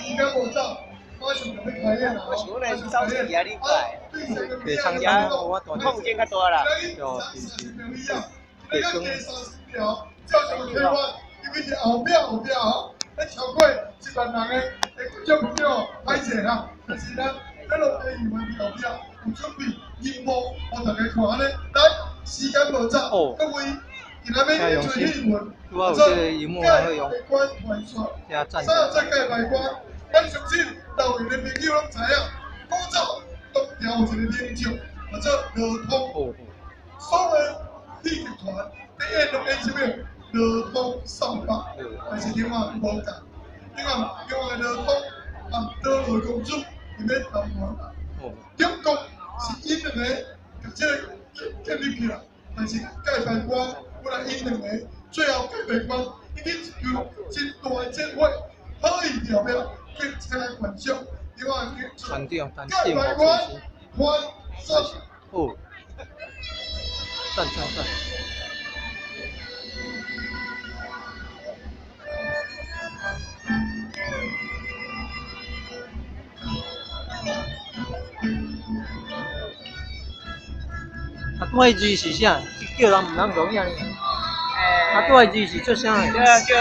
時間無走，馬上就欲開演啦！我想講你走出去啊，你怪。袂參加無法度。空間較大啦。哦，是是。北光。照常開發，因為是後壁後壁吼，咧超過1萬人的的觀眾朋友，歹勢啦。但是咱咱落地議員後壁有準備熒幕，予大家看按呢。來，時間無早，各位今仔日演出戲文，做蓋官傳說，啥做蓋牌官？咱相信豆園的朋友攏知影，古早東條有一個名將，叫做羅通。所有戲劇團佇演攏演啥物？羅通掃把，但是另外無仝，另外另外羅通和德羅公主佇咧談判。總共是𪜶兩个共這个建立起來，但是蓋牌官本來𪜶兩个，最後蓋牌官已經一場真大的戰會，好意後壁去請來觀賞。另外蓋牌官歡送。哦，讚讚讚！啊，拄仔字是啥？叫人毋通講遐爾。啊，拄仔字是做啥的？對啊，叫。